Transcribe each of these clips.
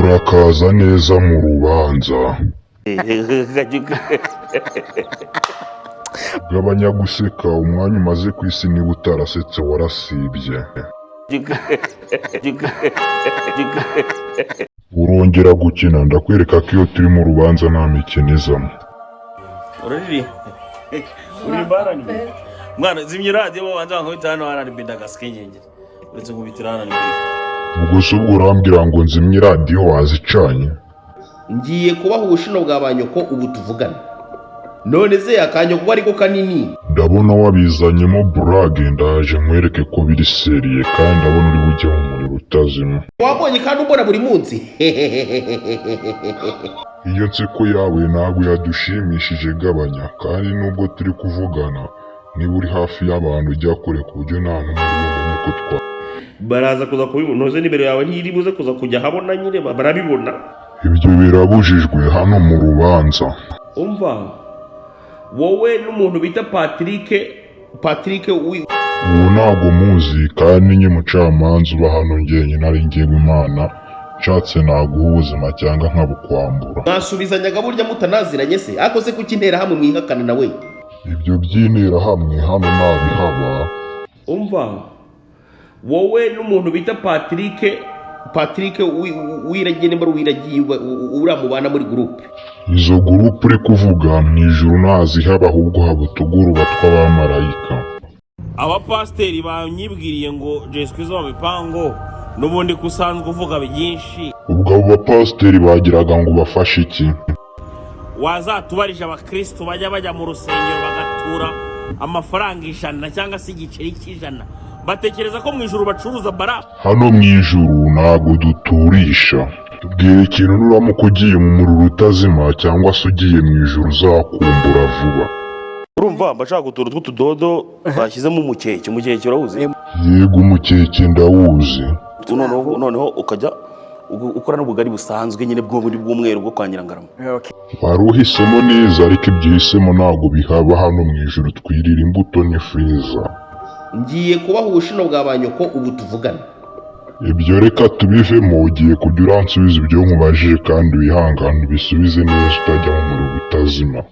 Urakaza neza mu rubanza. Gabanya guseka, umwanya umaze ku isi niba utarasetse warasibye. Urongera gukina ndakwereka ko iyo turi mu rubanza nta mikino izamo. Uraririmba, uririmba R&B? Mwana, zimya radiyo, babanza bankubita hano R&B, ndagaseke ngengere uretse nkubitira R&B. Ubwo se ubwo urambwira ngo nzimye radiyo wazicanye? Ngiye kubaha ubushino bwa ba nyoko ubu tuvugana. None se akanyoko ko ariko kanini? Ndabona wabizanyemo burage, ndaje nkwereke ko biri sérieux, kandi ndabona uri bujye mu muriro utazima. Wabonye kandi umbona buri munsi. Iyo nseko yawe ntabwo yadushimishije, gabanya. Kandi nubwo turi kuvugana, niba uri hafi y'abantu ujya kure ku buryo nta n'umwe uri bumenye ko twa Baraza kuza kubibona. Ntuze nimero yawe ntiri buze kuza kujya ahabona nyine, barabibona. Ibyo birabujijwe hano mu rubanza. Umva, wowe n'umuntu bita Patrick, Patrick Uwo ntabwo muzi, kandi nye mucamanza uba hano njyenyine ari njyewe Imana. Nshatse naguha ubuzima cyangwa nkabukwambura. Mwasubizanyaga burya mutanaziranye se? Ariko se kuki Interahamwe mwihakana nawe? Ibyo by'interahamwe hano ntabihaba. Umva, wowe n'umuntu bita Patrick. Patrick Wiragiye, nimba ari Uwiragiye, uriya mubana muri groupe. Izo groupe uri kuvuga mu ijuru ntazihaba, ahubwo haba utuguruba tw'abamarayika. Abapasiteri banyibwiriye ngo Jesu Kristo wa mipango n'ubundi ko usanzwe uvuga byinshi. Ubwo abo bapasiteri bagiraga ngo bafashe iki? Wazatubarije abakristo bajya mu rusengero bagatura amafaranga 100 cyangwa se igiceri cy'100, batekereza ko mu ijuru bacuruza barafu? Hano mu ijuru ntabwo duturisha. Tubwira ikintu nuramuka ugiye mu muriro utazima cyangwa se ugiye mu ijuru uzakumbura vuba. Urumva, mba nshaka utuntu tw'utudodo bashyizemo umukeke. Umukeke urawuzi? Yego, umukeke ndawuzi. Noneho ukajya ukora n'ubugari busanzwe nyine bw'ubundi bw'umweru bwo kwa Nyirangarama. Wari uhisemo neza, ariko ibyo uhisemo ntabwo bihaba hano mu ijuru. Twirira imbuto n'ifriza. Ngiye kubaha ubushino bwa ba nyoko ubu tuvugana. Ibyo reka tubivemo. Ugiye kujya uransubiza ibyo nkubajije, kandi wihangane ubisubize neza utajya mu muriro utazima.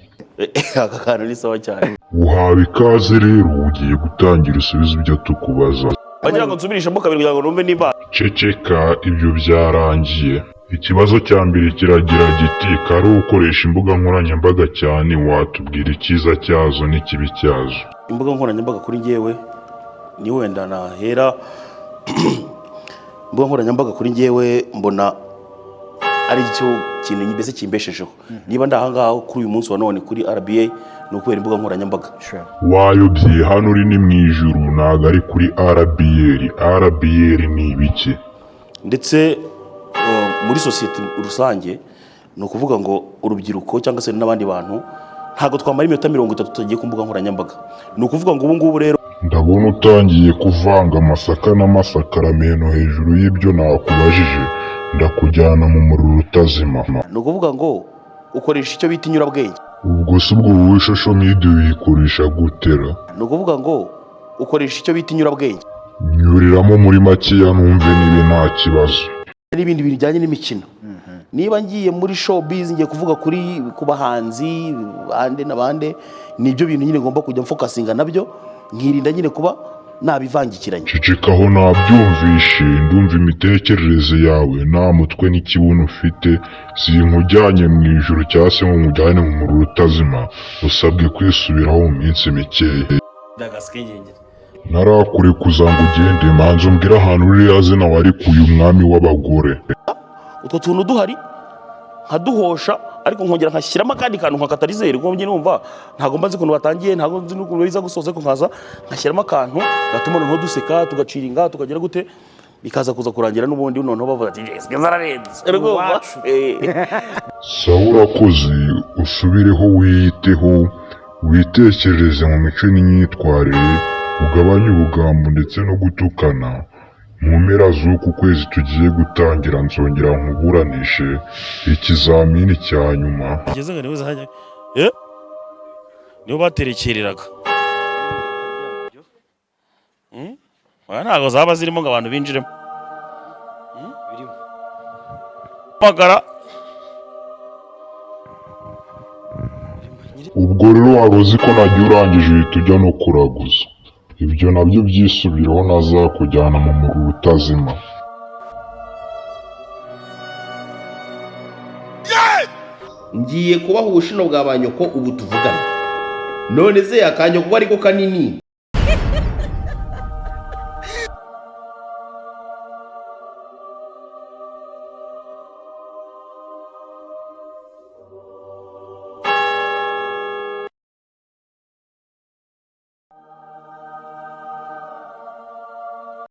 Aka kantu ni sawa cyane. Uhawe ikaze rero, ugiye gutangira usubize ibyo tukubaza. Bagira ngo nsubirishemo kabiri kugira ngo numve niba Ceceka, ibyo byarangiye. Ikibazo cya mbere kiragira giti: kari ukoresha imbuga nkoranyambaga cyane, watubwira icyiza cyazo n'ikibi cyazo? Imbuga nkoranyambaga kuri njyewe ni wenda nahera, imbuga nkoranyambaga kuri njyewe mbona ari cyo kintu mbese kimbeshejeho. Niba ndi ahangaha kuri uyu munsi wa none kuri RBA, ni ukubera imbuga nkoranyambaga. Wayobye, hano uri ni mu ijuru, ntabwo ari kuri RBL. RBL ni ibiki? Ndetse muri sosiyete rusange, ni ukuvuga ngo urubyiruko cyangwa se n'abandi bantu, ntabwo twamara iminota 30 tutagiye ku mbuga nkoranyambaga. Ni ukuvuga ngo ubu ngubu rero Ndabona utangiye kuvanga amasaka n'amasakaramentu hejuru y'ibyo nakubajije, ndakujyana mu muriro utazima. Ni ukuvuga ngo ukoresha icyo bita inyurabwenge. Ubwo se ubwo wowe social media uyikoresha gutera? Ni ukuvuga ngo ukoresha icyo bita inyurabwenge. Nyuriramo muri makeya numve niba nta kibazo. N'ibindi bintu bijyanye n'imikino. Niba ngiye muri showbiz, ngiye kuvuga kuri ku bahanzi bande na bande, nibyo bintu nyine ngomba kujya mfocusinga nabyo, nkirinda nyine kuba nabivangikiranye. Cecekaho, nabyumvishe. Ndumva imitekerereze yawe nta mutwe n'ikibuno ufite. Sinkujyanye mu ijuru cyangwa se ngo nkujyane mu muriro utazima. Usabwe kwisubiraho mu minsi mikeya. Ntarakurekuza ngo ugende, manza umbwire ahantu ririya zina warikuye, umwami w'abagore. Utwo tuntu duhari nkaduhosha, ariko nkongera nkashyiramo akandi kantu nka catalyseur, kuko njye numva ntabwo mba nzi ukuntu batangiye, ntabwo nzi n'ukuntu biza gusoza, ariko nkaza nkashyiramo akantu gatuma noneho duseka, tugaciringa, tukagira gute, bikaza kuza kurangira n'ubundi noneho bavuga ati: "Jessica zararenze." Urumva? Iwacu. Sawa, urakoze. Usubireho, wiyiteho, witekerereze mu mico n'imyitwarire, ugabanye ubugambo ndetse no gutukana. Mu mpera z'uku kwezi tugiye gutangira nzongera nkuburanishe ikizamini cya nyuma. Ngeze ngo niwe zahajya, eh, nibo baterekereraga. Oya, ntabwo zaba zirimo ngo abantu binjiremo. Birimo. Pagara. Ubwo rero wari uzi ko nagiye urangije uhita ujya no kuraguza. Ibyo nabyo byisubireho ntazakujyana mu muriro utazima. Ngiye kubaha ubushino bwa ba nyoko ubu tuvugana. None se akanyoko ko ariko kanini?